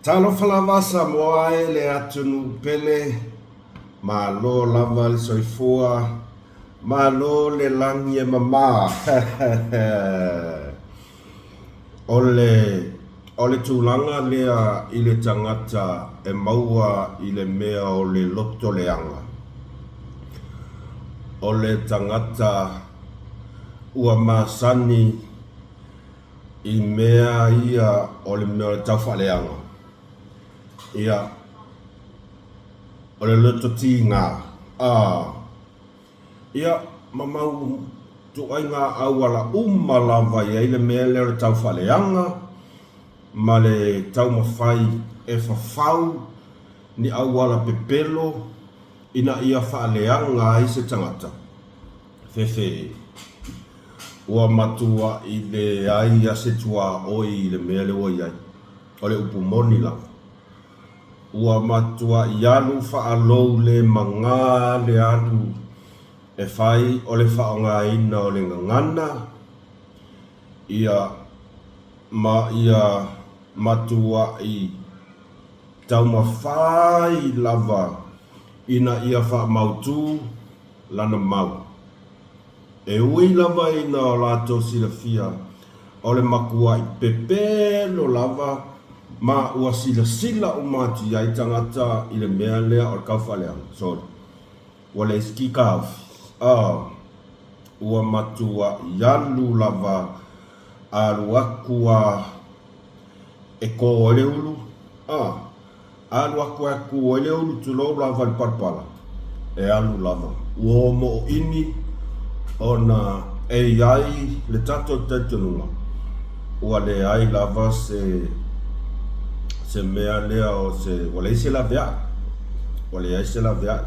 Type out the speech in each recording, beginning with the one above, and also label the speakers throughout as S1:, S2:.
S1: Talofa lava Samoa e le atunuu pele, malo lava le soifua, malo le lagi e mama. O le o le tulaga lea i le tagata e maua i le mea o le loto leaga. O le tagata ua masani i mea ia o le mea o le taufaaleaga, ia, o le loto tiga, a, ia, ma mau ituaiga auala uma lava e i ai le mea lea o le taufaaleaga ma le taumafai e fafau ni auala pepelo ina ia faaleaga ai se tagata. Fefe. Ua matuaʻi leai a se tuaoi i le mea lea ua i ai. O le upu moni lava. Ua matuaʻi alu faalou le magā le alu e fai o le faaaogaina o le gagana, ia, ma ia matuaʻi taumafai lava ina ia faamautū lana mau. E ui lava ina o latou silafia o le makuaʻi pepelo lava ma ua silasila uma atu i ai tagata i le mea lea o le kaufaaleaga, sorry, ua leai se kikaofi, ah, ua matuaʻi alu lava alu aku a e kō ai le ulu, ah. Alu aku a kū ai le ulu tulou lava i le palapala, e alu lava. Ua omo o ʻImi ona e i ai le tatou talitonuga ua leai lava se se mea lea o se ua leai se laveai, ua leai se laveai.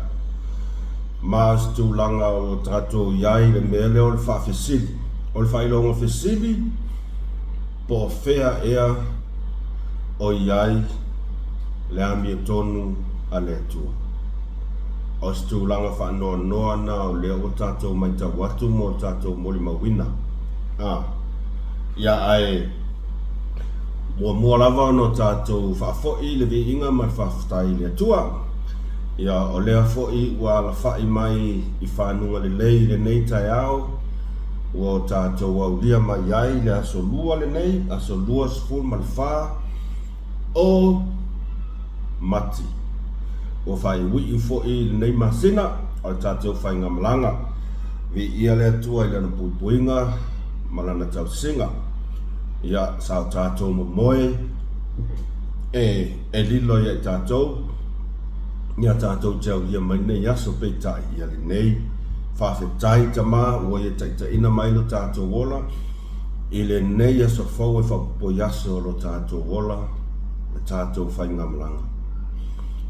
S1: Ma o se tulaga ua tatou i ai i le mea lea o le faafesili. O le faailoga fesili, Po o fea ea o i ai le amiotonu a le Atua? O se tulaga faanoanoa na o lea ua tatou matau atu mo le tatou molimauina. A, ia ae muamua lava ona o tatou faafoi le viiga ma le faafetai i le Atua. Ia o lea foi ua alafai mai i fanuga lelei i lenei taeao, Ua o tatou aulia mai ai le Aso Lua lenei, aso 24 o Mati. Ua faaiuiu foi i lenei masina o le tatou faigamalaga. Viia le Atua i Lana puipuiga ma Lana tausiga. Ia, sa o tatou momoe e, e lilo ia i tatou, ia tatou te aulia mai lenei aso, peitai ia lenei. Faafetai Tama ua ia taitaiina mai lo tatou ola i lenei aso fou e faaopoopo i aso o lo tatou ola le tatou faigamalaga.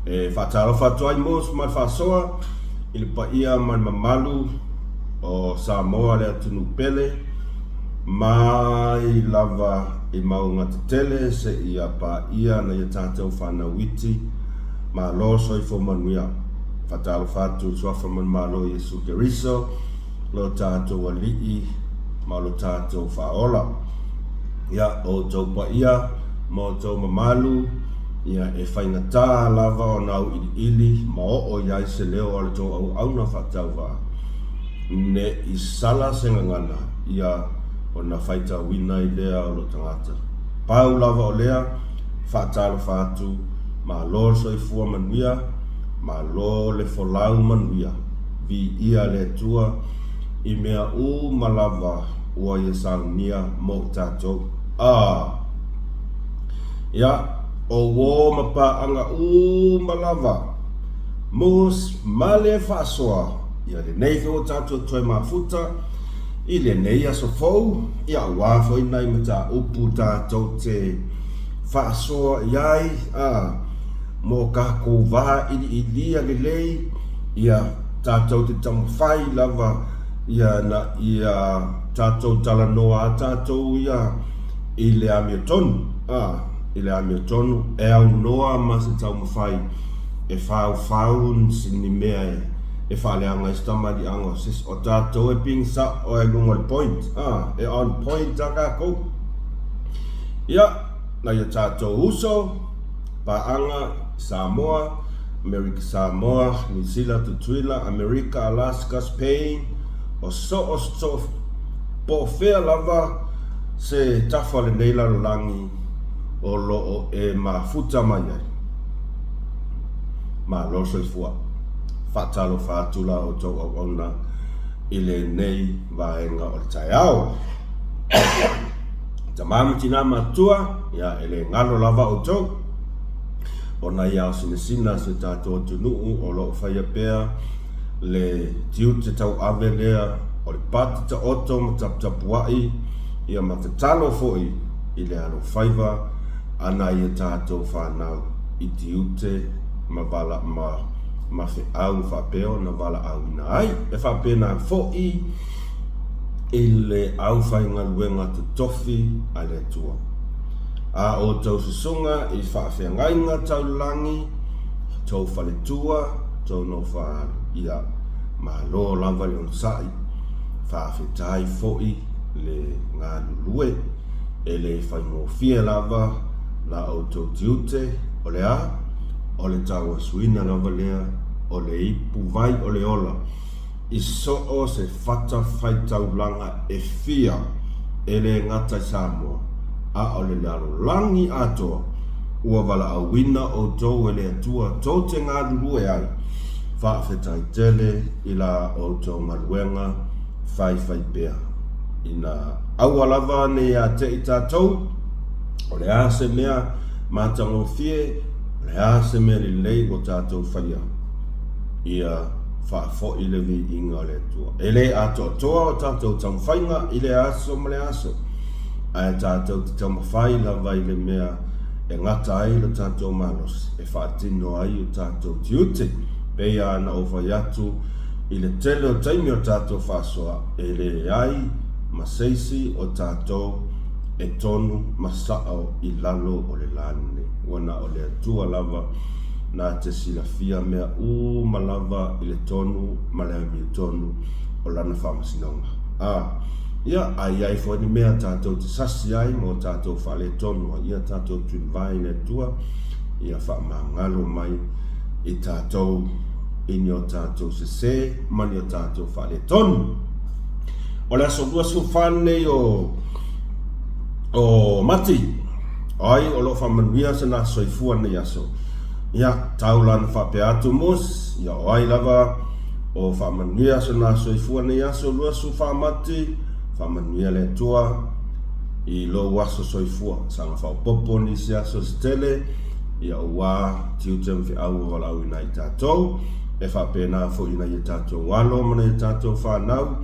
S1: E faatalofa atu ai Mos ma le faasoa i le paia ma le mamalu o Samoa le atunuu pele mai lava i mauga tetele seia paia nai a tatou fanau iti. Malo soifua manuia. Faatalofa atu i le Suafa ma le Malo o Iesu Keriso, lo tatou Alii ma lo tatou Faaola. Ia, o outou paia ma outou mamalu, ia, e faigata lava ona auiliili ma oo i ai se leo a le tou auauna faatauvaa, ne i sala se gagana, ia, ona faitauina ai lea o lou tagata. Pau lava o lea, faatalofa atu, malo le soifua manuia, Malo le folau manuia, viia le Atua i mea uma lava ua ia saunia mo i tatou. A! Ia, o uō ma paaga uma lava, mus ma le faasoa, ia lenei foi ua tatou toe mafuta i lenei aso fou, ia aua foi nai mataupu tatou te faasoa i ai, a! Mo tatou va iliilia lelei, ia tatou te taumafai lava ia na ia tatou talanoa a tatou ia i le amiotonu, a, i le amiotonu e aunoa ma se taumafai e faufau ni mea e, e faaleaga ai se tamaliiaga o se isi. O tatou e pigisa o e luga o le point, a, e on point a tatou. Ia, nai o tatou uso. Paaga i Samoa, Amerika Samoa, Niu Sila, Tutuila, Amerika, Alaska, Spain, o so o so po o fea lava se tafa o lenei lalolagi o lo o e mafuta mai ai. Malo le soifua. Faatalofa atu la outou auauna i lenei vaega o le taeao. Tama ma tina matutua, ia e le galo lava outou. Ona ia aosinasina si o tatou atunuu o lo o faia pea le tiute tauave lea o le pati taoto ma taputapuai ia ma tatalo foi i le alofaiva a nai a tatou fanau i tiute ma vala ma ma feau faapea ona valaauina ai. E faapena foi i le aufaigaluega totofi a le Atua. A outou susuga i faafeagaiga taulagi, tou faletua, tou nofaalu, ia malo lava le onosai, faafetai foi le galulue, e le faigofie lava la outou tiute, o le a? O le tauasuina lava lea o le ipuvai o le ola i so o se fatafaitaulaga e fia, e le gata i Samoa, a o le lalolagi atoa, ua valaauina outou e le Atua tou te galulue ai. Faafetai tele i la outou galuega faifai pea. Ina aua lava ne i ateʻi tatou, o le a se mea matagofie, o le a se mea lelei ua tatou faia, ia faafoi le viiga o le Atua. E le atoatoa o tatou taumafaiga i lea aso ma lea aso, ae tatou te taumafai lava i le mea e gata ai lo tatou malosi, e faatino ai o tatou tiute. Pei lava ona ou fai atu, i le tele o taimi o tatou faasoa, e leai ma se isi o tatou e tonu ma sao i lalo o le la lenei. Ua na o le Atua lava na te silafia mea uma lava i le tonu ma le amiotonu o Lana faamasinoga. A, ia, a i ai foi ni mea tatou te sasi ai ma o tatou faaletonu ai, ia tatou tulivae i le Atua, ia faamagalo mai i tatou i ni o tatou sese ma ni o tatou faaletonu. O le aso 24 lenei o o Mati, ai o lo o faamanuia sona soifua lenei aso. Ia, tau la na faapea atu Mos, ia o ai lava o faamanuia sona soifua lenei aso 24 Mati, faamanuia le Atua i lou aso soifua. Saga faaopoopo nisi aso se tele, ia ua tiute ma feau ua valaauina ai tatou, e faapena foi i nai a tatou alo ma nai a tatou fanau,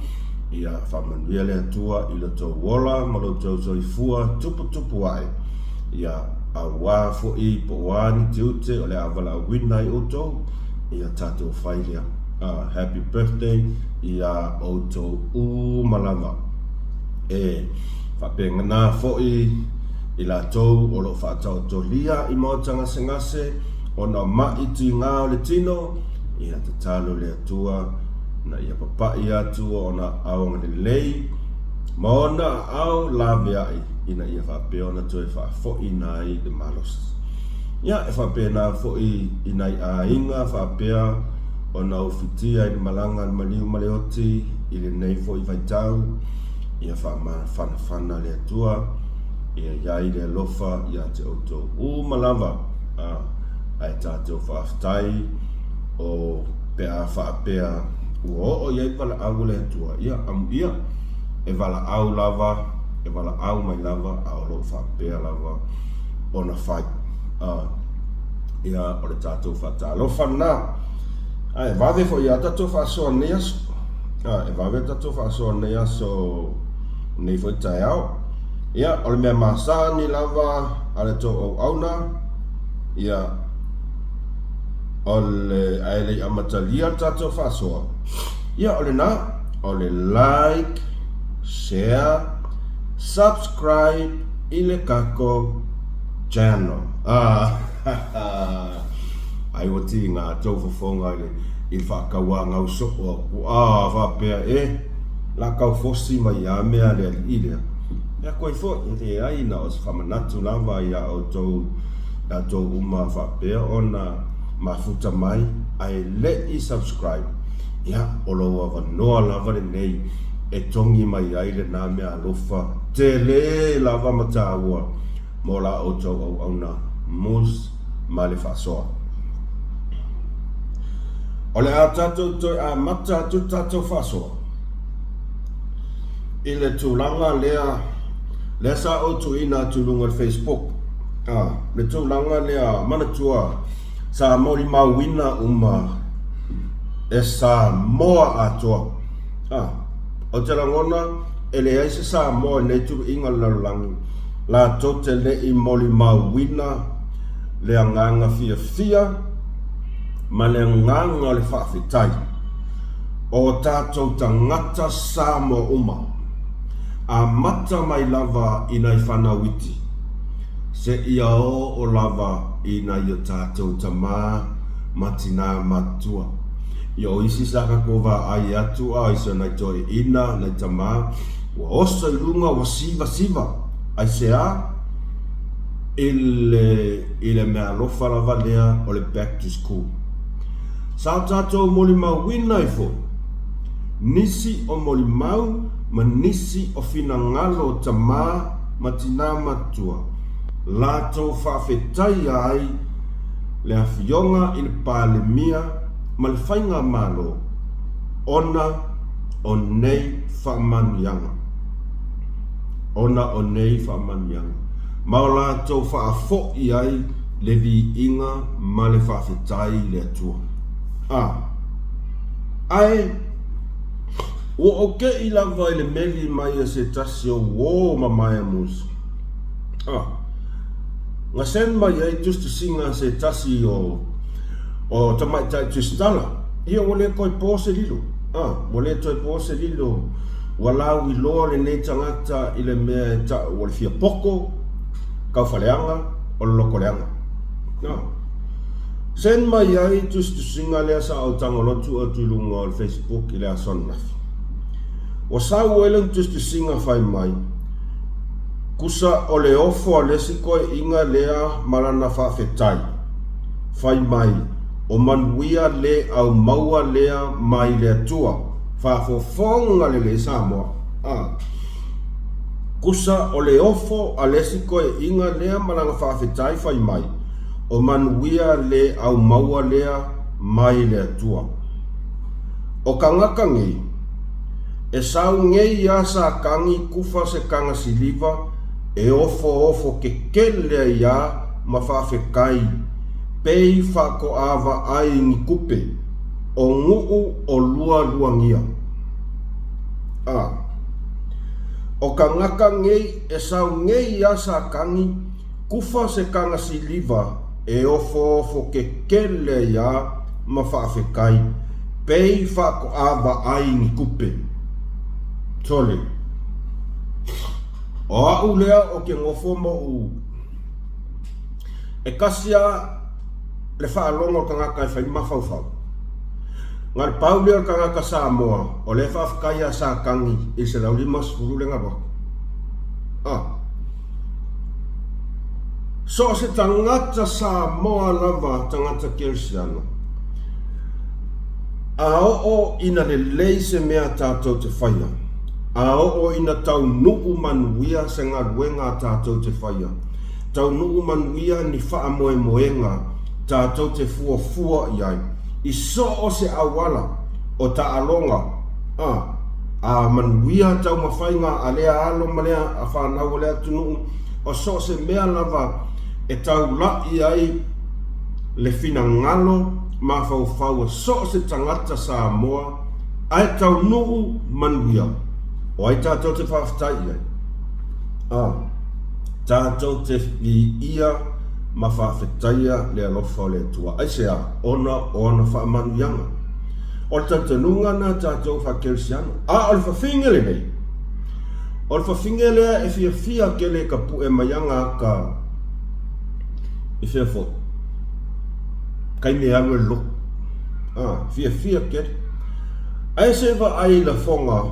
S1: ia faamanuia le Atua i lo tou ola ma lo tou soifua tuputupu ae, ia auā foi po o a ni tiute o le a valaauina ai outou, ia tatou fai lea. Happy birthday iā outou uma lava. E faapena foi i latou o lo o faataotolia i maota gasegase ona o maʻi tigā o le tino, ia tatalo le Atua ina ia papaʻi atu ona aao agalelei ma ona aao laveai ina ia faapea ona toe faafoʻiina ai le malosi. Ia, e faapena foi i nai aiga faapea ona ufitia i le malaga a le maliu ma le oti i lenei foi vaitau, ia faamafanafana le Atua, ia i ai le alofa ia te outou uma lava, a, ae tatou faafetai o pe a faapea ua oo i ai valaau a le Atua, ia amuia, e valaau lava, e valaau mai lava, a o lo o faapea lava ona fai. A, ia, o le tatou faatalofa lena. Ae vave foi lava tatou faasoa lenei aso. A, e vave tatou faasoa lenei aso, lenei foi taeao. Ia, o le mea masani lava a le tou auauna, ia, o le, ae le i amatalia le tatou faasoa, ia, o lena, o le like, share, subscribe i le tatou channel. Ah, ai ua tiga tou fofoga i le, i le faatauagau soo atu. Ah, faapea, e, la tau fosi mai ia mea le alii lea. Mea koe foi, e leai na o se faamanatu lava iā outou. Tatou uma faapea ona mafuta mai ae le'i subscribe, ia o lou avanoa lava lenei e togi mai ai lena mea alofa tele lava ma taua mo la outou auauna mus ma le faasoa. O le a tatou toe amata atu le tatou faasoa i le tulaga lea lea sa ou tuuina atu i luga o le Facebook, a, le tulaga lea manatua sa molimauina uma e Samoa atoa. A, ou te lagona e leai se Samoa i nei tuluiga o le lalolagi latou te le i molimauina le agaga fiafia ma le agaga o le faafetai o tatou tagata Samoa uma, amata mai lava i nai fanau iti seia oo lava i nai o tatou tama ma tinā matutua. Ia o isi sa tatou vaai atu a o isi o nai toeaiina, nai tama, ua oso i luga ua sivasiva. Aisea? I le, i le meaalofa lava lea o le back to school. Sa o tatou molimauina ai foi nisi o molimau ma nisi o finagalo o tamā ma tinā matutua latou faafetaia ai le Afioga i le Palemia ma le Faigamalo ona o nei faamanuiaga, ona o nei faamanuiaga, ma o latou faafoi ai le viiga ma le faafetai i le Atua. A. Ae, ua ou te'i lava i le meli mai a se tasi o uō mamae a Mose. A. Na send mai ai tusitusiga a se tasi o o tamaitai tusitala. Ia ua le toe po se lilo. A, ua le toe po se lilo. Ua lauiloa lenei tagata i le mea e ta'u o le fia poto, taufaleaga, o le lotoleaga. A. Send mai ai tusitusiga lea sa ou tagolotu atu i luga o le Facebook i le aso ananafi. Ua sau ai lana tusitusiga fai mai, Kusa o le ofo a le isi toeaiina lea ma lana faafetai, fai mai, o manuia le au maua lea mai le Atua, faafofoga lelei Samoa, a. Kusa o le ofo a le isi toeaiina lea ma lana faafetai fai mai, o manuia le au maua lea mai le Atua. O tagata nei, E sau nei iā Satani kufa se kaga siliva e ofoofo kekele ai iā ma faafetai pei faatoa vaai ni tupe o nuu o lua luagia. A. O tagata nei e sau nei iā Satani kufa se kaga siliva e ofoofo kekele ai iā ma faafetai pei faatoa vaai ni tupe. Sole. O a'u lea o ke nofo mo'u e kasi a le faalogo o le tagata e fai mafaufau. Na le pau lea o le tagata Samoa o lea e faafetai ia Satani i le 150 le galu atu. Ah. So o se tagata Samoa lava, tagata Kerisiano, a oo ina lelei se mea tatou te faia, a oo ina taunuu manuia se galuega a tatou te faia, taunuu manuia ni faamoemoega tatou te fuafua i ai, i so o se auala o taaloga, a, a manuia taumafaiga a lea alo ma lea fanau o lea atunuu, o so o se mea lava e taula'i ai le finagalo mafaufau o so o se tagata Samoa ae taunuu manuia, o ai tatou te faafetai i ai? A, tatou te viia ma faafetaia le alofa o le Atua. Aisea? Ona o ana faamanuiaga. O le talitonuga lena a tatou faa-Kerisiano. A o le fafine lenei, O le fafine lea e fiafia tele ka puʻe mai ana ata i fea foi, taimi e alu ai le lotu. A, fiafia tele. Ae se vaai i lafoga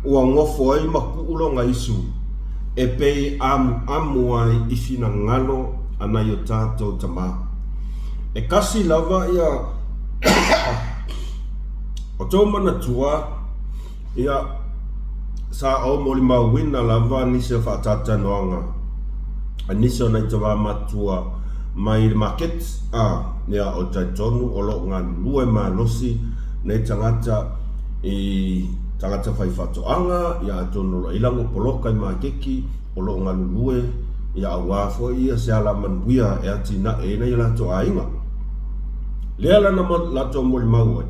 S1: ua nofo ai ma tuu lona isu e pei amuamu ai i finagalo. a nai o tatou tamā. E kasi lava ia o tou manatua ia sa ou molimauina lava nisi o faatalatanoaga a nisi o nai tamā matua mai le maketi a ia o talitonu o lo o galulue malosi nei tagata i tagata fai faatoaga ia atonu o lo o i ai lago poloka i maketi o lo o galulue ia aua foi ia se alamanuia e atinae ai nai o latou aiga. Lea la na latou molimau ai,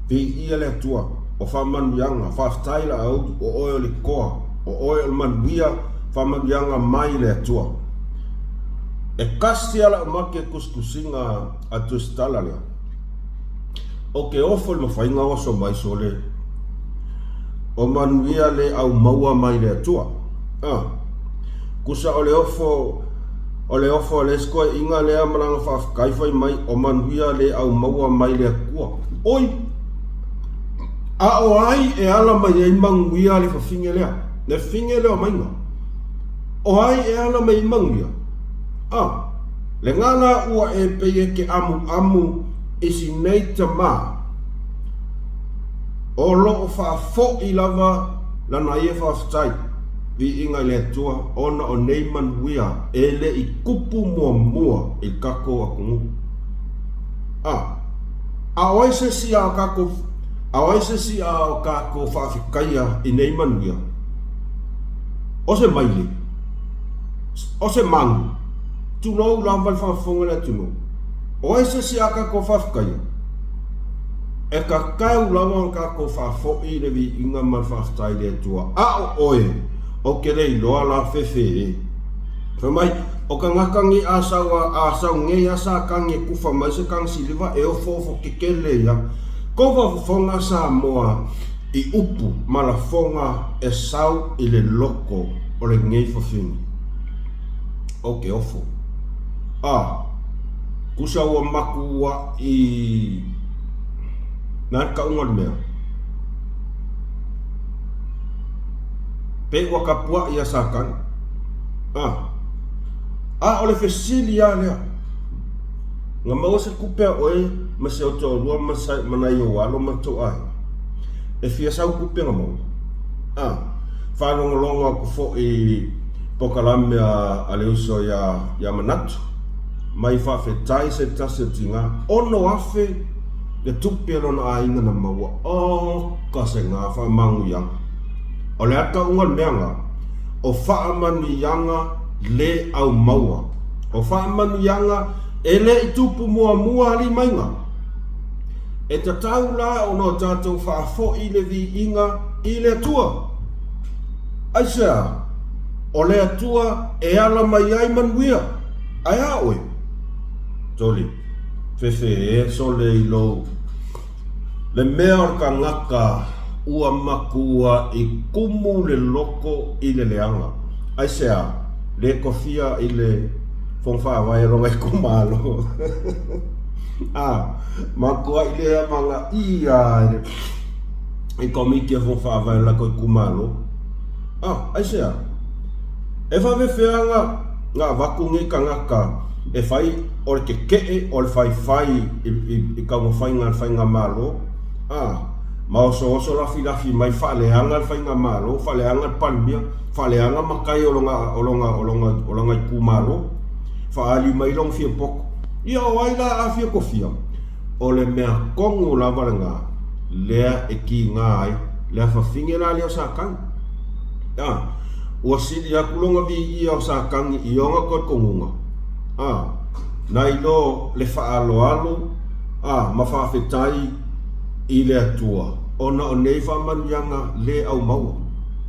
S1: Viia le Atua, o faamanuiaga, faafetai laau, o oe o le koa, o oe o le manuia, faamanuiaga mai le Atua. E kasi lava lau make tusitusiga a Tusitala lea. O ke ofo i le mafaiga o aso mai sole, o manuia le au maua mai le Atua. A. Kusa o le ofo o le ofo a le isi koeʻiga lea ma lana faafetai fai mai o manuia le au maua mai le Atua. Oi! A o ai e ala mai ai manuia le fafine lea? Le fafine lea o maiga. O ai e ala mai ai manuia? A. Le gala ua e pei e ke amuamu i si nei tamā, o lo o faafoʻi lava lana ia faafetai viiga i le Atua ona o nei manuia e le i kupu muamua i le tatou atunuu. A, a o ai se isi a o tatou, a o ai se isi a o tatou faafetaia i nei manuia? O se maile? O se manu? Tulou lava le faafofoga a le atunuu. O ai se isi a tatou faafetaia? E tatau lava ona tatou faafoʻi le viiga ma le faafetai i le Atua. A o oe, ou te le iloa la fefe e. Fai mai, o tagata nei a sau a sau nei a sa tagi e tufa mai se tagi siliva e ofoofo kekele ia. Kou faafofoga Samoa i upu ma lafoga e sau i le loko o lenei fafine. Ou te ofo. A, kusa ua matuaʻi na le kauga o le mea. Pe ua kapuaʻi ia Satani. A, a o le fesili lava lea. Na maua se tupe a oe ma si ou toalua ma, ma nai ou alo ma tou aiga. E fia sau tupe na maua. A, faalogologo atu foi i polokalame a le uso ia, ia Manatu. Mai faafetai se tasi o tiga 6,000 le tupe a lona aiga na maua. Oka se ga faamanuiaga. O le a tauga o le mea ga? O faamanuiaga le au maua. O faamanuiaga e le i tupu muamua alii maiga. E tatau la ona o tatou faafoʻi le viiga i le Atua. Aisea? O le Atua e ala mai ai manuia. Ae a oe? Toli, fefe e sole i lou Le mea o le tagata ua matua i kumu le loko i le leaga. Aisea? Le kofia i le Fono Faavae o lona itumalo. A, matua i lea magaia i le i komiti a Fono Faavae o le latou itumalo. A, aisea? E faafefea na na avatu nei tagata e fai o le kekeʻe o le faifai i taumafaiga a le faigamalo, a, ma osooso lafilafi mai faaleaga le faigamalo, faaleaga le Palemia, faaleaga matai o lona, o lona, o lona, o lona itumalo, faaali mai lona fia poto. Ia o ai la a fia kofia? O le mea tonu lava lena lea e kiga ai le afafine la lea o Satani. A, ua sili atu lona viia o Satani i ona talitonuga. A, nai lo le faaaloalo a ma faafetai i le Atua ona o nei faamanuiaga le aumaua.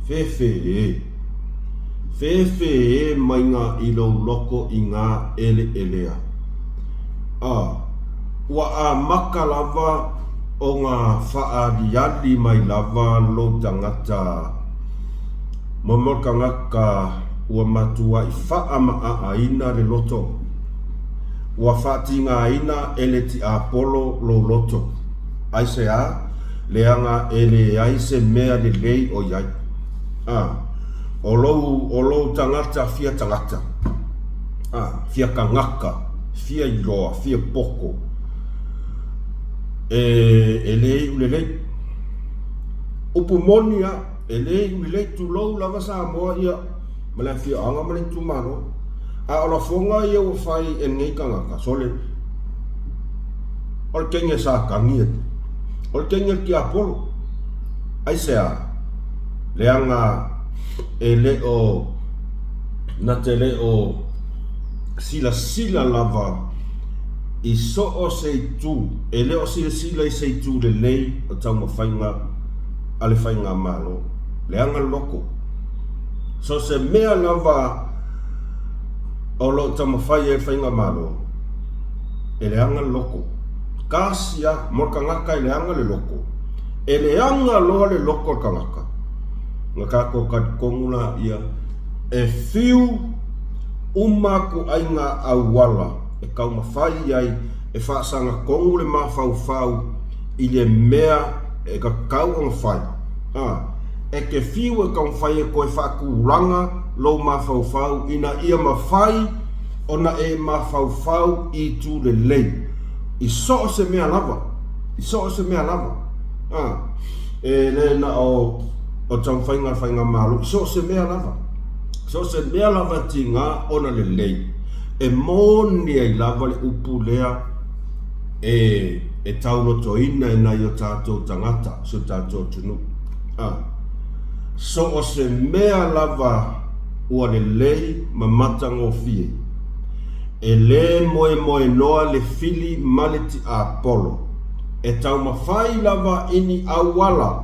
S1: Fefe e. Fefe e maiga i lou loko i ngā eleelea. A, ua amata lava ona faaaliali mai lava lou tagata mo tagata ua matuai faamaʻaʻaina le loto. Ua faatigaina e le tiapolo lou loto. Aisea? Leaga e leai se mea lelei o i ai. A, o lou, o lou tagata fia tagata. A, fia kagaka, fia iloa, fia poko, e, e lē iu lelei. Upu moni a, e lē iu lelei, tulou lava Samoa ia ma le afioaga ma le itumalo. A o lafoga ia ua fai e lenei tagata, sole, o le kegi a Satani ia, o le kegi a le tiapolo. Aisea? Leaga e le o na te le o silasila lava i so o se itu, e le o silasila i se itu lelei o taumafaiga a le Faigamalo. Leaga le loko. So o se mea lava o lo o taumafai ai le Faigamalo, e leaga le loko. Tasi a, mo le tagata e leaga le loko. E leaga loa le loko o le tagata, na tatou talitonu laia e fiu uma ituaiga auala e taumafai ai e faasagatonu le mafaufau i le mea e tatau ona fai. A, e te fiu e taumafai e toe faatulaga lou mafaufau ina ia mafai ona e mafaufau i itu lelei i so o se mea lava, i so o se mea lava. A, e le na o o taumafaiga a le Faigamalo i so o se mea lava, so o se mea lava e tiga ona lelei, e moni ai lava le upu lea e, e taulotoina e nai o tatou tagata, si o tatou atunuu. A, so o se mea lava ua lelei ma matagofie, e lē moemoenoa le fili ma le tiapolo, e taumafai lava i ni auala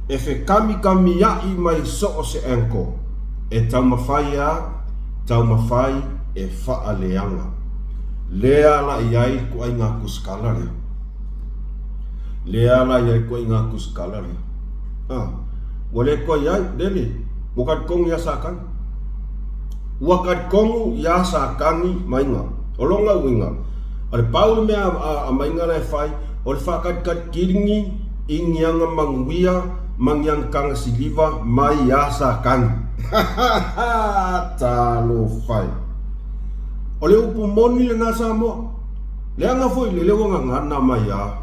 S1: e fekamikamiaʻi mai so o se angle, e taumafai a taumafai e faaleaga. Lea la i ai le ituaiga tusikala lea. Lea la i ai le ituaiga tusikala lea. A, ua le toe i ai, lele, ua talitonu iā Satani. Ua talitonu iā Satani maiga. O lona uiga, o le pau le mea a maiga la e fai, o le faatalitali kiligi i ni aga manuia ma ni aga taga siliva mai iā Satani. Talofa e! O le upu moni lena Samoa. Leaga foi lele ua gagana mai a,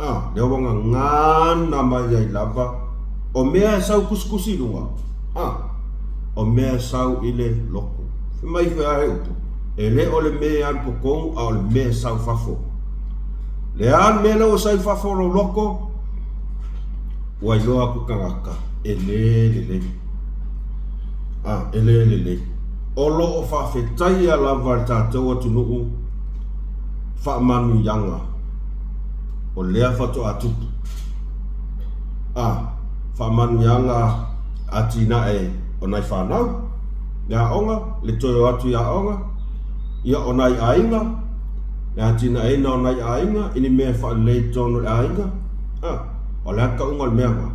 S1: a, lea ua gagana mai ai lava o mea e sau kusikusi i luga, a, o mea e sau i le loko. Fai mai foi a e upu, e le o le mea e alu totonu a o le mea e sau fafo. Le a le mea lea ua sau i fafo o lou loko, ua iloa atu tagata e le lelei. A, e le lelei. O lo o faafetaia lava e le tatou atunuu faamanuiaga o lea faatoa tupu. A, faamanuiaga atinae o nai fanau, le aoga, le toe o atu i aoga, ia o nai aiga, le atinaeina o nai aiga i ni mea e faalelei i totonu o le aiga. A, o le a le tauga o le mea lena?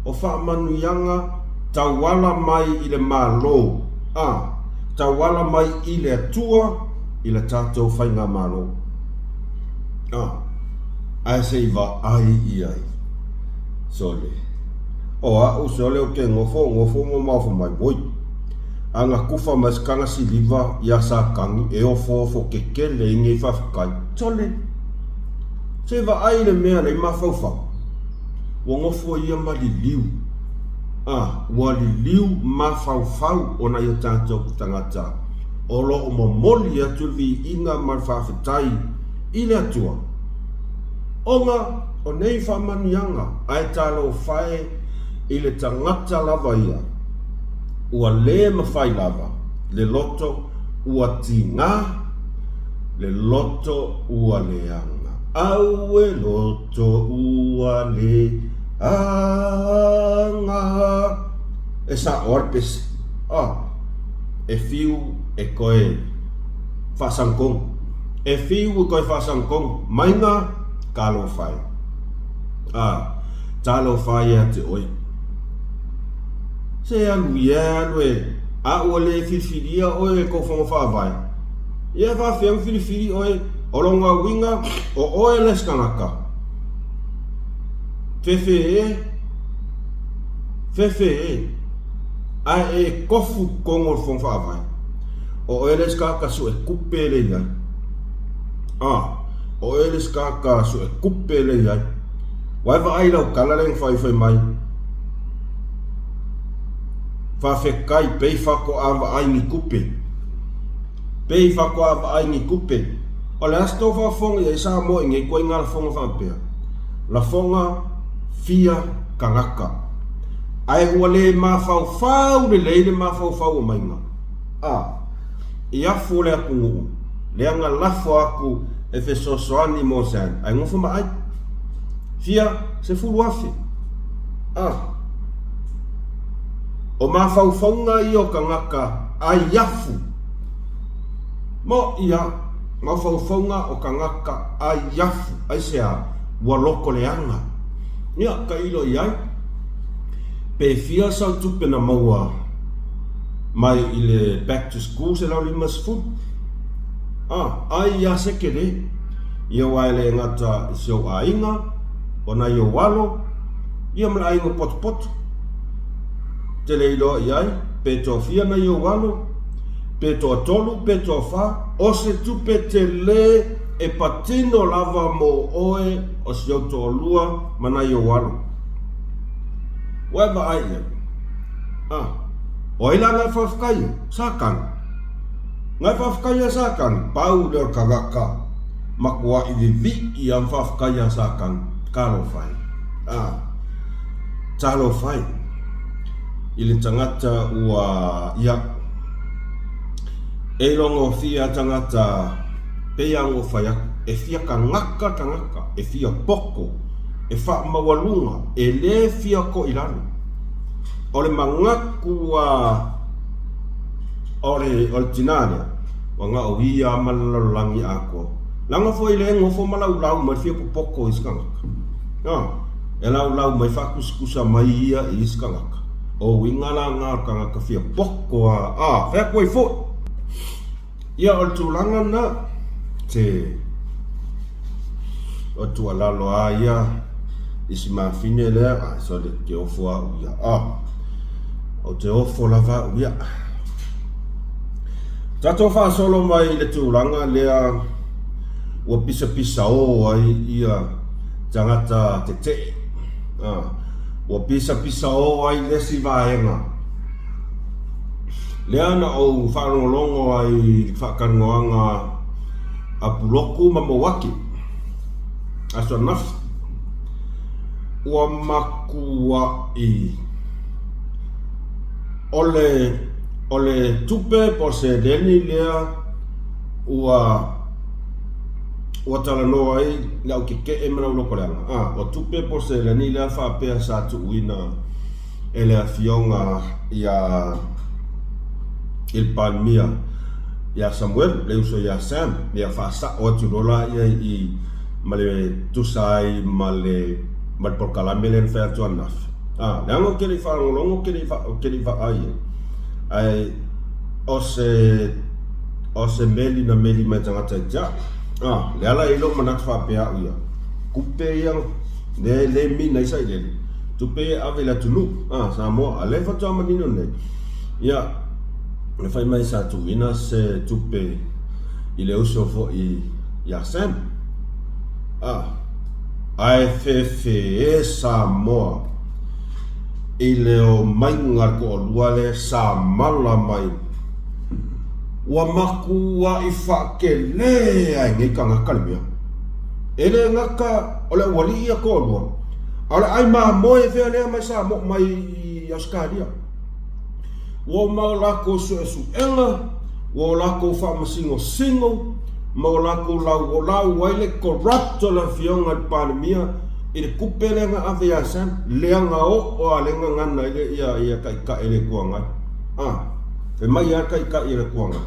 S1: O faamanuiaga tauala mai i le Malo, a, tauala mai i le Atua i le tatou Faigamalo. A, ae se i vaai i ai. Sole. O a'u sole ou te nofo, nofo ma maofa mai, oi. A na tufa mai se taga siliva iā Satani e ofoofo kekele ai nei faafetai. Sole. Se i vaai i le mea lea i mafaufau. Ua nofo ia ma liliu. A, ua liliu mafaufau o nai o tatou tagata o lo o momoli atu le viiga ma le faafetai i le Atua. Ona o nei faamanuiaga, ae talofa e i le tagata lava ia, ua lē mafai lava le loto ua tigā, le loto ua leaga. Aue loto ua leaga. E sa'o a le pese. A, e fiu e toe faasagatonu. E fiu e toe faasagatonu maiga talofa e. A, talofa ia te oe. Se alu ia e alu e, a ua le filifilia oe e kou fono faavae. Ia e faafefea ona filifili oe, o lona uiga o oe le isi tagata. Fefe e, fefe e, ae e tofu i totonu o le fono faavae. O oe le isi tagata suetupe lea i ai. A, o oe le isi tagata suetupe lea i ai. Ua e vaai i lau tala lea na fai fai mai, Faafetai pei faatoa vaai ni tupe. Pei faatoa vaai ni tupe. O le a se tou faafofoga i ai Samoa i nei ituaiga lafoga faapea? Lafoga fia tagata. Ae ua le mafaufau lelei le mafaufau o maiga. A. I afu o le atunuu, leaga lafo atu e fesoasoani mo Zan, ae nofo ma ai. Fia 10,000. A. O mafaufauga ia o tagata ai afu. Mo ia mafaufauga o tagata ai afu, aisea? Ua loko leaga. Ia, tailo i ai, pe fia sau tupe na maua mai i le back to school 150? A, ai ia se tele. Ia aua e le gata i si ou aiga, o nai ou alo, ia ma le aiga potopoto. Te le iloa i ai, pe toafia nai ou alo, pe toatolu, pe toafa, o se tupe tele e patino lava mo oe o si ou toalua ma nai ou alo. Ua e vaai i ai? A, o ai la na e faafetai ai? Satani. Na e faafetai ia Satani, pau lea o le tagata matuai vivii a ma faafetai ia Satani. Talofa e. A, talofa e i le tagata ua, ia, e iloagofie a tagata pei a ona ou fai atu, e fia tagata tagata, e fia poto, e faamaualuga, e le fia toilalo. O le manatu a o le, o le tinā lea, ua na o ia lava ma le lalolagi atoa. Leaga foi le nofo ma laulau mai le fia popoto i isi tagata. A, e laulau mai faatusatusa mai ia i isi tagata. O uiga la na o le tagata fia poto a, a, fai atu ai foi. Ia, o le tulaga lena, se o le tuualalo lava ia i si mafine lea, ai sole, ou te ofo au ia, a, ou te ofo lava au ia. Tatou faasolo mai i le tulaga lea ua pisapisao ai ia tagata tetee, a, ua pisapisao ai le isi vaega. Lea na ou faalogologo ai i le faatalanoaga a Puloku ma Mouaki, aso ananafi. Ua matuai o le, o le tupe po o le seleni lea ua, ua talanoa ai le au tetee ma le au lotoleaga. A, o tupe po o seleni lea faapea sa tuuina e le Afioga ia i le Palemia ia Samuelu, le uso ia Sam, ia faasao atu loa laia i ma le tusa ai ma le ma le polokalame lea na fai atu ananafi. A, leaga ou te le i faalogologo, ou te le i ou te le i vaai ai. Ae o se o se meli na meli mai tagata i te au. A, le ala i lou manatu faapea au ia, tupe ia le le mina ai sailele. Tupe e ave i le atunuu, a, Samoa, a lea faatoa manino nei, ia, na fai mai sa tuuina se tupe i le uso foi ia Sam, a, ae fefe Samoa i le omaiga a le toalua lea sa mala mai, ua matuai faatele lava e nei tagata le mea. E le gata o le aualii ia toalua, A o le ai mamoe fea lea mai Samoa mai i Ausetalia. Ua uma o lakou suesuega, ua o lakou faamasinosino, ma o lakou lauolau ai le corrupt o le afioga i le Palemia i le tupe lea na ave ia Sam, leaga oo a le gagana ai le ia ia taitai o le Itu Agai. A, fai mai lava le taitai o le Itu Agai,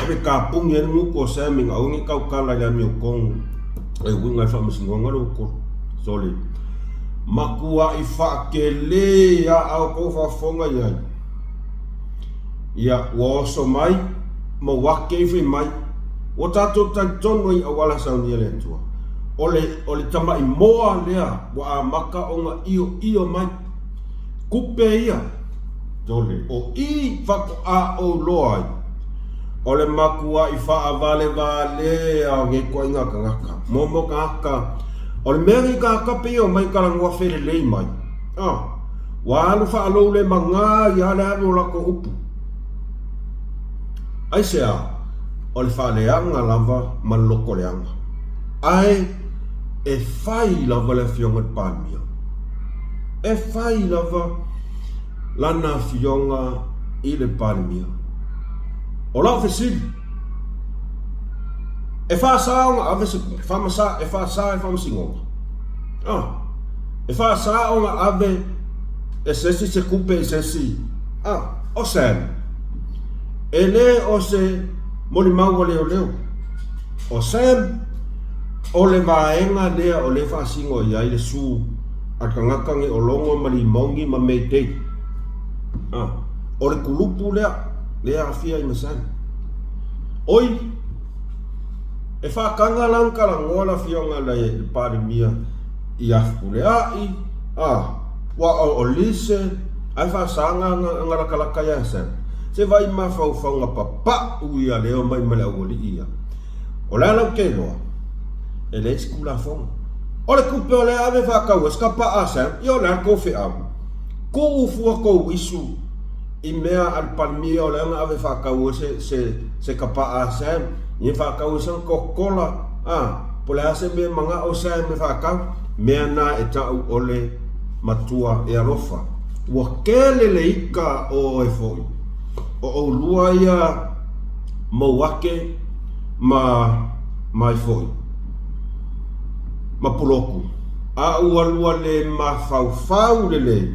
S1: ave tapuni ai le gutu o Sam ina aua ne i tautala i le amiotonu e uiga i le faamasinoga lea ua tolu. Sole. Matuai faatele a a outou faafofoga i ai. Ia, ua oso mai, ma ua ake ifo i mai. Ua tatou talitonu ai i auala saunia le Atua. O le, o le tamai moa lea ua amata ona ioio mai. Kupe ia. Sole. O i faatoa ou iloa ai. O le makuaʻi faavalevale a o nei ituaiga tagata. Momo tagata, o le mea nei tagata pei e omai talanoa felelei mai. Ah, ua alu faaloulemaga ia le alu o latou upu. Aisea? O le faaleaga lava ma le lotoleaga. Ae e fai lava le Afioga i le Palemia. E fai lava lana afioga i le Palemia. O lau fesili, e faasa ona ave se faamasa, e faasa e faamasinoga? Ah, e faasa ona ave e se isi se tupe i se isi? Ah, o Sam, e le o se molimau a leoleo. O Sam, o le vaega lea o lea e faasino i ai le su a tagata nei o Logo ma Limogi ma Mayday. Ah, o le kulupu lea, lea aafia ai ma Sam. Oi, e faataga la ona talanoa le afioga i le Palemia ia Fepuleai, ah, ua o Lise, ae faasaga ona latalata ia Sam. Se vai mafaufauga papau ia lea omai ma le aualii ia. O le a lau te iloa? E leai se Tulafono. O le tupe o lea ave faatau ai se kapa a Sam, ia o le a le tou feau? Tuu fua tou isu i mea a le Palemia o lea na ave faatau ai se, se, se kapa a Sam, ia faatau ai sana Coca-Cola, a, po o le a se mea e manao Sam e faatau, mea na e tau o le matua e alofa. Ua tele le ika o oe foi, o ʻolua ia Mouake ma mai foi ma Puloku, a ua lua le mafaufau lelei,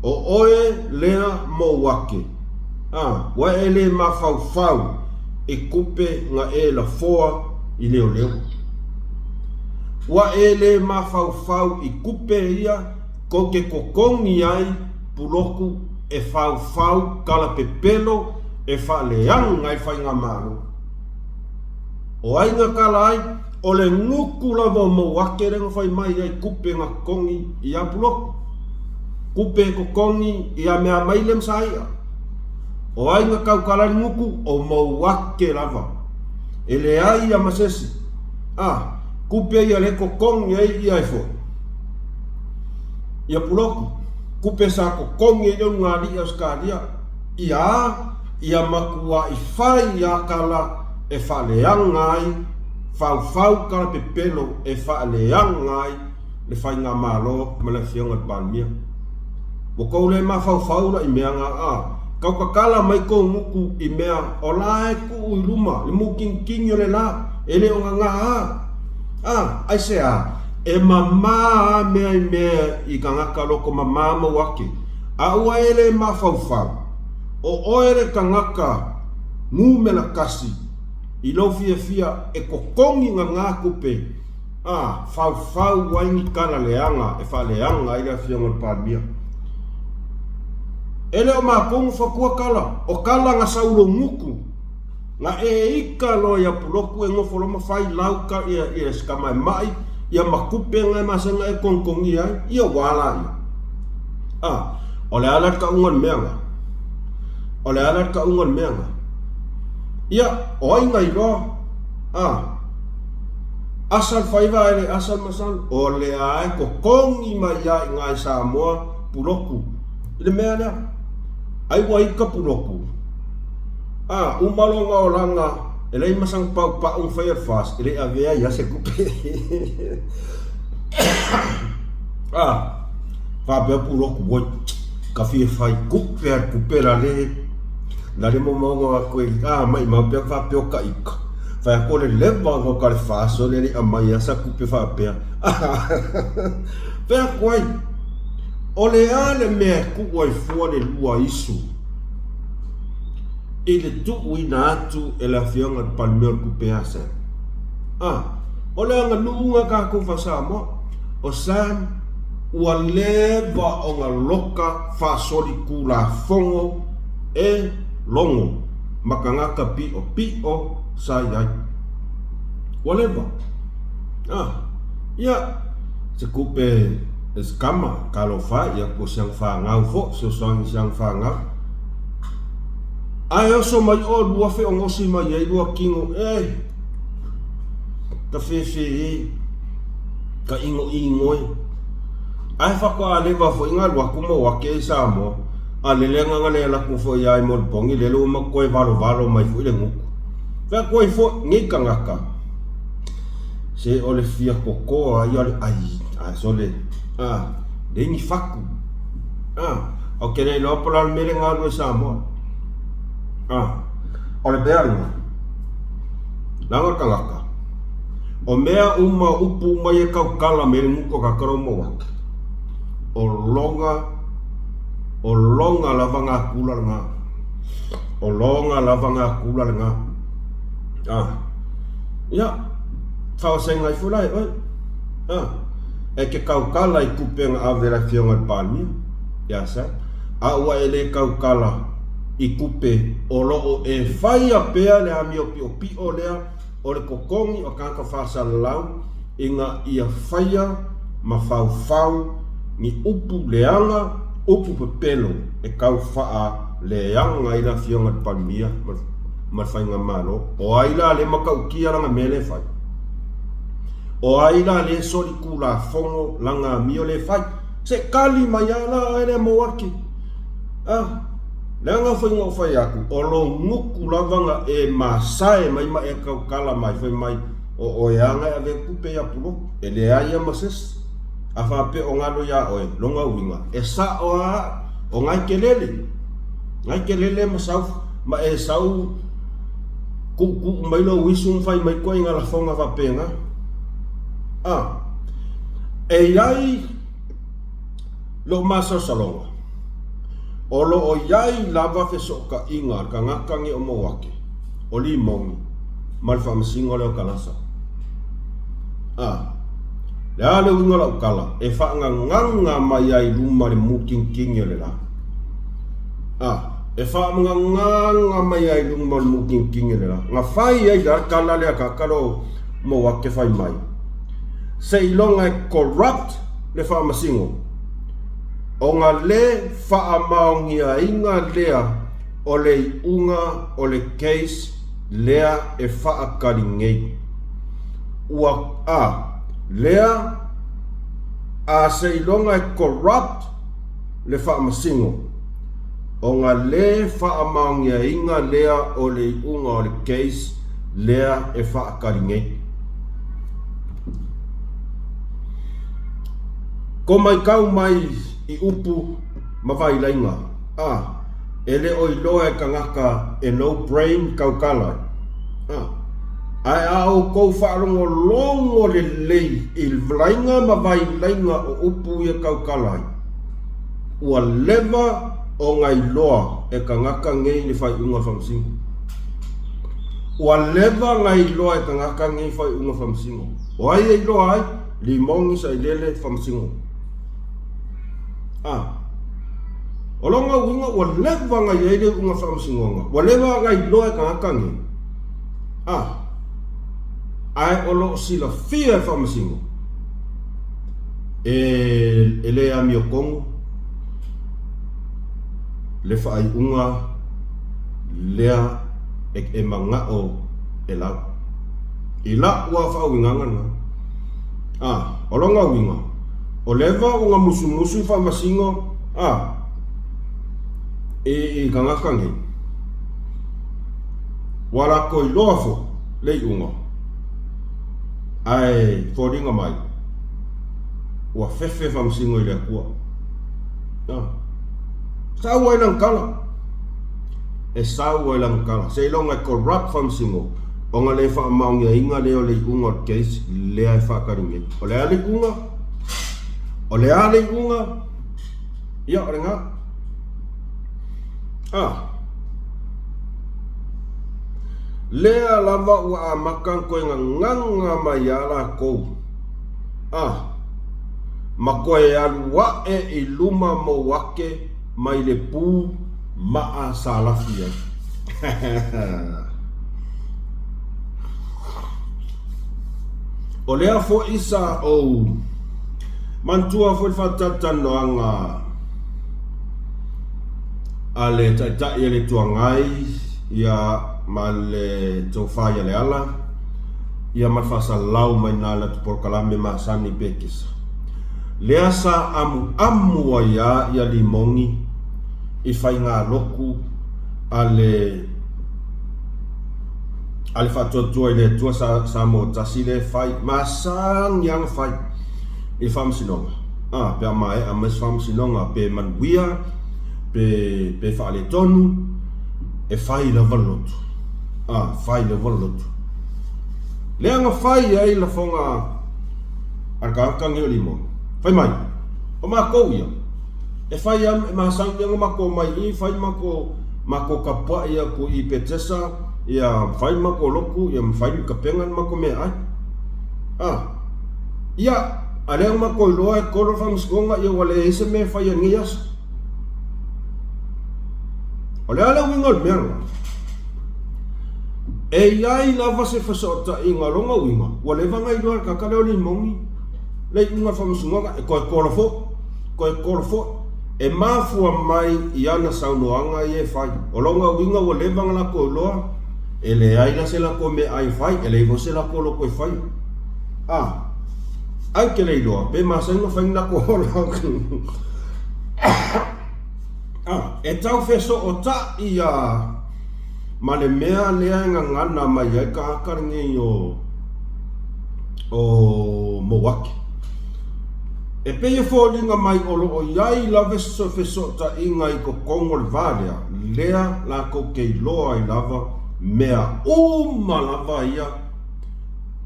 S1: o oe lea Mouake, a ua e le mafaufau i kupe na e lafoa i leoleo. Ua e le mafaufau i kupe ia kou te totogi ai Puloku e faufau tala pepelo e faaleaga ai Faigamalo. O ai na tala ai, o le gutu lava o Mouake lea na fai mai ai kupe na totogi ia Puloku, kupe e totogi ia Meamaile ma Saia. O ai na tautala ai le gutu, o Mouake lava. E leai ia ma sesi. A, kupe ia lea e totogi ai ia e foi. Ia Puloku, kupe sa totogi ai le ulugalii Ausetalia. Ia, ia matuaʻi fai ia kala e faaleaga ai, faufau kala pepelo e faaleaga ai le Faigamalo ma le Afioga i le Palemia. Ua tou le mafaufau la i mea na, a tau tatala mai kou gutu i mea o la e tuu i luma le mukinikini o le la, e le o gagā a. A, aisea? E mamā a mea i mea i tagata loko mamā mau ake. A ua e le mafaufau, o oe le tagata numera kasi i lou fiafia e totogi gagā tupe, a faufau ai ni tala leaga e faaleaga ai le Afioga i le Palemia. E le o matou na fatua tala, o tala na saulogutu. Na e ika loa ia Puloku e nofo loa ma fai lau ka ia ia se tama e maʻi ia ma tupe na e masani na e togitogi ai, ia ua ala ia. A, o le a la le tauga o le mea na? O le a la le tauga o le mea na? Ia, o ai na iloa? A, asa le faiva ae le asa le masalo, o lea e totogi mai lava i ina i Samoa Puloku i le mea lea. Ai ua ika Puloku. A, uma lona olaga, e leai ma sana paupau na faia le FAST, e le i avea ai lava se tupe. A, faapea Puloku, oi, ka fia fai tupe a le tupe la le, la le momono atu e, a, maimau pea faapea o ka ika. Fai atu o le leva ona o ka le FAST o le le i aumai lava sa tupe faapea. Fai atu ai, o le a le mea e tuu ai fua le lua isu? I le tuuina atu e le Afioga i le Palemia o le tupe a Sam. A, o le aganuu na tatou faa-Samoa, o Sam ua leva ona loka faasolitulafono e logo ma tagata piʻopiʻo sa i ai. Ua leva. A, ia, se tupe e se tama, talofa e, ia po o si ana fanau foi, fesoasoani i si ana fanau. Ae oso mai olua feogosi mai ai lua kino e ka fefe e, ka inoino e. Ae faatoa leva foi na alu atu ma o ake i Samoa. A lele agaga le alu atu foi ia i Molipogi lele ua toe valovalo mai foi le gutu. Fai atu ai foi nei tagata se o le fia totoa ia o le ai a sole a leai ni fatu a ou te le iloa po o le a le mea le galue i Samoa a o le mea lena leaga le tagata o mea uma upu uma ia e tautala mai ai le gutu o tagata lo mau ake o loga o loga lava natura lena o loga lava natura lena a ia faavasegaina ai foi la e oe a e te tautala i tupe na ave i le afioga i le Palemia ia Sam a ua e le tautala i tupe o lo o e faia pea le amio piopio lea o le totogi o tagata faasalalau ina ia faia ma faufau ni upu leaga, upu pepelo e tau faaleaga ai le Afioga i le Palemia ma le Faigamalo. O ai la lea e matautia lana mea lea e fai? O ai la lea e solitulafono lana amio lea e fai? Se tali mai lava la oe lea Mauaki. A, leaga foi na ou fai atu, o lou gutu lava na e masae mai ma e tautala mai fai mai, O oe lava na e avea tupe ia Pulotu, e leai lava ma se isi. A faapea o galo iā oe, lona uiga, e sao lava au, o na e te lele, na e te lele ma sau, ma e sau tuutuu mai lou isu ma fai mai ituaiga lafoga faapena. A, e i ai lou masalosaloga, o lo o i ai lava fesootaiga a le tagata nei o Mauake, o Limoni, ma le faamasino lea o Kalasa. A, le a le uiga o lau tala? E faagagaga mai ai i luma le mutinitini o le la. A, e faagagaga mai ai i luma le mutinitini o le la. Na fai ai la le tala lea tagata lea o Mauake fai mai, seiloga e corrupt le faamasino, ona le faamaoniaina lea o le iuga o le case lea e faatali nei. Ua a lea a seiloga e corrupt le faamasino, ona le faamaoniaina lea o le iuga o le case lea e faatali nei. Ko maitau mai i upu ma vailaiga, a e le o iloa e tagata e no brain tautala ai. A ae a outou faalogologo lelei i laiga ma vailaiga o upu ia tautala ai, ua leva ona iloa e tagata nei le faaiuga faamasino. Ua leva ona iloa e tagata nei faaiuga faamasino. O ai e iloa ai? Limoni Sailele Faamasino. A. O lona uiga ua leva ona i ai le iuga faamasinoga, ua leva ona iloa e tagata nei. A. Ae o lo o silafia e faamasino e, e le amiotonu le faaiuga lea e, e manao e lau. I la'u lava faauigaga lena. A, o lona uiga, o leva ona musumusu faamasino, a, i, i tagata nei, ua latou iloa foi le iuga, ae foliga mai, ua fefe faamasino i le Atua. A, sau ai lana tala. E sau ai lana tala. Seiloga e corrupt faamasino, ona le faamaoniaina lea o le iuga o le case lea e faatali nei. O le a le iuga? O le a le iuga? Ia, o lena. Ah. Lea lava ua amata ona toe gagaga mai ia latou. Ah. Ma toe alu ae i luma mou ake mai le pu maa sa lafi ai. O lea foi sa ou manatua foi le faatalatalanoaga a le Taitai o le Itu Agai ia ma le Tofa ia Leala ia ma le faasalalau mai na latou polokalame masani pekisa. Lea sa amuamu ai a ia Limogi i faigalotu a le a le Faatuatua i le Atua sa Samoa Tasi lea e fai masani lava ona fai i le faamasinoga a pe a maea mai se faamasinoga pe manuia pe pe faaletonu e fai lava le lotu a fai lava le lotu lea na fai ai lafoga a le tagata nei o Limoni fai mai o matou ia e fai a e masani ona matou omai i i fai matou matou tapuai atu i Petesa ia fai matou lotu ia ma fai tapena le matou meaai a ia a lea ua matou iloa e kolo le faamasinoga ia ua leai se mea e faia i lenei aso. O le a le uiga o le mea lena? E i ai lava se fesootaiga o lona uiga ua leva ona iloa e le tagata lea o Limoni le iuga o le faamasinoga e toe kolo foi, toe kolo foi. E mafua mai i ana saunoaga ia e fai. O lona uiga ua leva ona latou iloa e leai la se latou meaai e fai, e leai foi se latou loto e faia. A, ai ou te le iloa pe masani ona fai ni latou ola. A, e tau fesootai a ma le mea lea e gagana mai ai le tagata lenei o o Mouake. E pei e foliga mai o lo o i ai lava se fesootaiga i totonu o le va lea, lea latou te iloa ai lava mea uma lava ia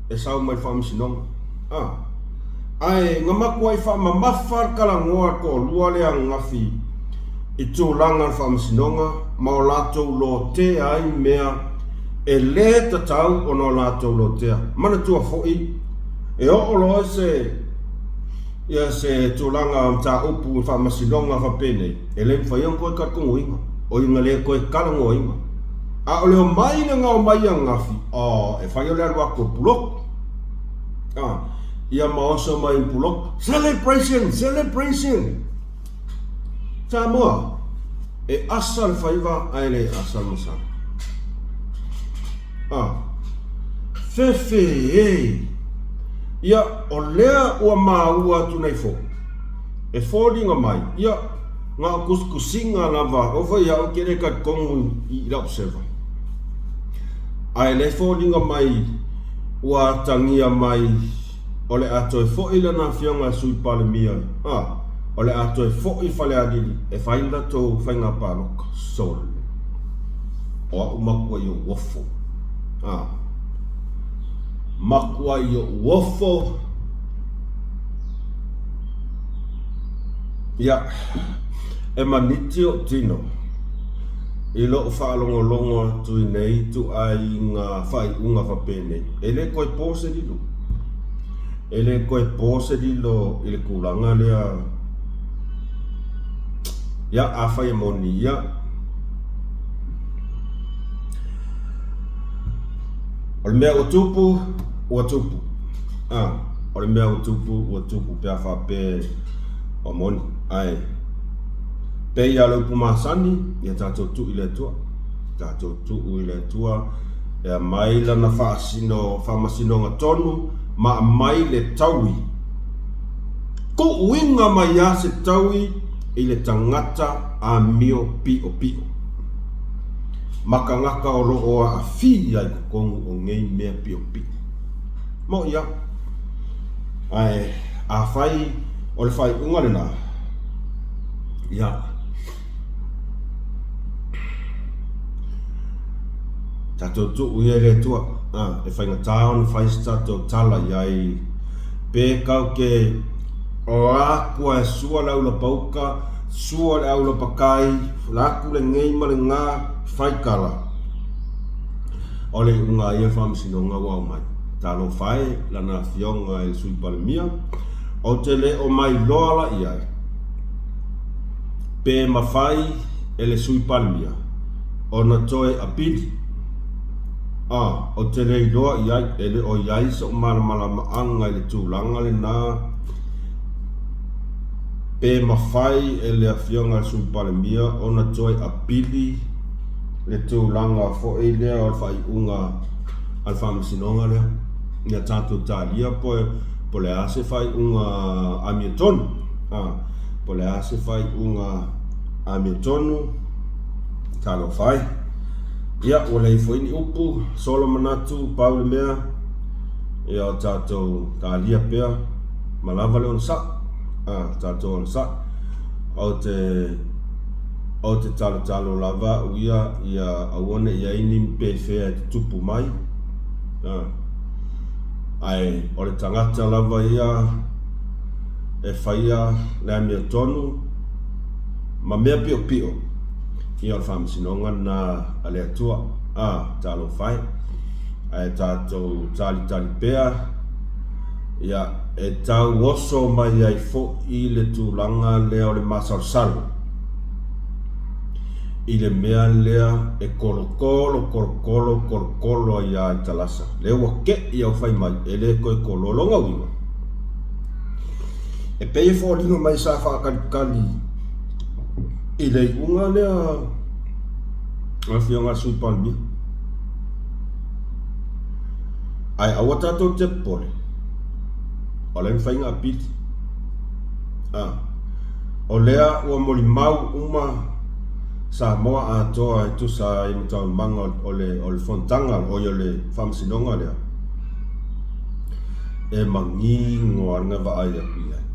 S1: e sau mai le faamasinoga. A. Ae na matuai faamamafa le talanoa a le toalua lea ananafi i tulaga o le faamasinoga ma o latou lotea ai mea e le tatau ona o latou lotea. Manatua foi, e oo loa se ia se tulaga mataupu i faamasinoga faapenei, e le mafai ona toe talitonuina, oi na le toe talanoaina. A o le omai lena omai ananafi, oh, e fai o le alu atu o Pulotu. Ah, ia ma oso mai i Pulotu. Celebration! Celebration! Samoa, e asa le faiva ae le asa le masala. Ah, fefe e! Ia, o lea ua maua atu nei foi, e foliga mai, ia, na o tusitusiga lava, aua foi au ou te le talitonu i lau seva. Ae le foliga mai ua atagia mai o le a toe foi lana afioga i le Sui Palemia, a, o le a toe foi i Falealili e fai le latou faiga palota. Sole. O a'u matua i o'u ofo. A. Matua i o'u ofo. Ia, e maniti o'u tino i lo'u faalogologo atu i nei ituaiga faaiuga faapenei. E le toe po se lilo. E le toe po se lilo i le tulaga lea. Ia, afai e moni ia. O le mea ua tupu, ua tupu. A, o le mea ua tupu, ua tupu pe a faapea o moni. Ae, pei lava o le upu masani, ia tatou tuu i le Atua. Tatou tuu i le Atua e aumai Lana faasino, faamasinoga tonu ma aumai le taui. Tuuina mai lava se taui i le tagata amio piʻopiʻo ma tagata o lo o aafia i totonu o nei mea piʻopiʻo. Moʻi lava. Ae afai o le faaiuga lena, ia, tatou tuu ia i le Atua, a, e faigata ona fai se tatou tala i ai, pe kau ke o atu e sua le aulapauka, sua le aulapakai, la atu lenei ma lena, fai tala. O le iuga a ia faamasinoga ua aumai. Talofa e, lana afioga i le Sui Palemia, ou te le o mailoa la i ai, pe mafai e le Sui Palemia ona toe apili. A, ou te le iloa i ai, e le o i ai so'u malamalamaaga i le tulaga lena. Pe mafai e le Afioga i le Sui Palemia ona toe apili le tulaga foi lea o le faaiuga a le Faamasinoga lea ia tatou talia po o le a se faaiuga amiotonu, po o le a se faaiuga amiotonu, talofa e. Ia, ua leai foi ni upu, solo manatu, pau le mea, ia o tatou talia pea ma lava le onosai, tatou onosai. Ou te, ou te talotalo lava au ia, ia aua ne i i ai ni pefea e tutupu mai, ae o le tagata lava ia e faia le amiotonu ma mea piopio, ia o le faamasinoga lena a le Atua, a, talofa e. Ae tatou talitali pea, ia, e tau oso mai ai foi le tulaga lea o le masalosalo i le mea lea e kolokolo, kolokolo, kolokolo ai lava i talasa. Lea ua kei au fai mai, e le toe koloa. Lona uiga, e pei e foliga mai sa faatalikali i le iuga lea a le Afioga i le Sui Palemia. Ae aua tatou te popole, o lea e mafai ona apili. A, o lea ua molimau uma Samoa atoa e tusa ai ma taualumaga o le, o le fonotaga, oi o le faamasinoga lea, e manino lava le vaai atu i ai.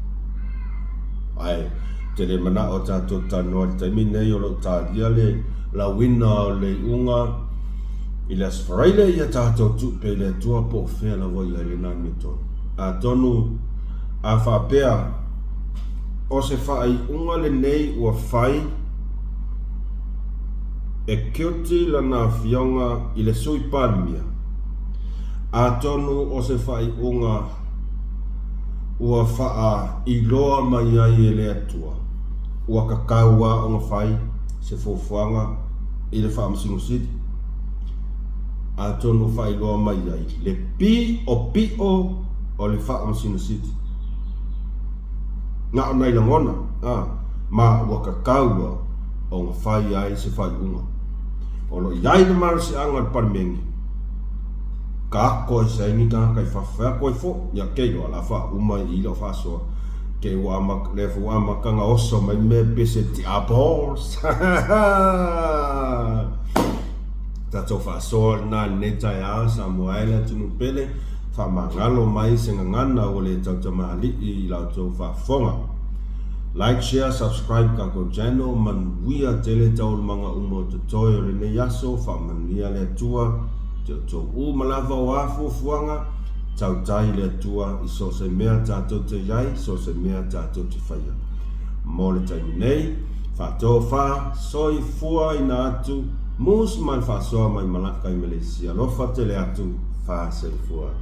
S1: Ae ou te le manao tatou te talanoa i le taimi lenei o lo o talia le lauina o le iuga i le Aso Faraile, ia tatou tuu pea i le Atua po o fea lava i ai lena amiotonu. Atonu a faapea o se faaiuga lenei ua fai e Kilti lana afioga i le Sui Palemia, atonu o se faaiuga ua faailoa mai ai e le Atua, ua tatau lava ona fai se fuafuaga i le Faamasino Sili, atonu ua faailoa mai ai le piopio o le Faamasino Sili. Na o nai lagona, a, ma ua tatau lava ona fai ai se faaiuga. O lo o i ai le malosiaga o le Palemene, ka ako ese ai ni tagata i fafo, fai atu ai foi, ia kei loa, o le a faauma i i lau faasoa, kei ua amata, lea foi ua amata ona oso mai le mea pei se diabols. Tatou faasoa lena i lenei taeao, Samoa e le atunuu pele, faamagalo mai se gagana ua le tautamalii i la outou faafofoga. Like, share, subscribe tatou channel, manuia tele taualumaga uma o totoe o lenei aso, faamanuia le Atua te outou uma lava o a fuafuaga, tautai le Atua i so o se mea tatou te i ai, so o se mea tatou te faia. Mo le taimi nei, faatofa, soifua ina atu, mus ma le faasoa mai Malaka i Maleisia, alofa tele atu, fasoifua.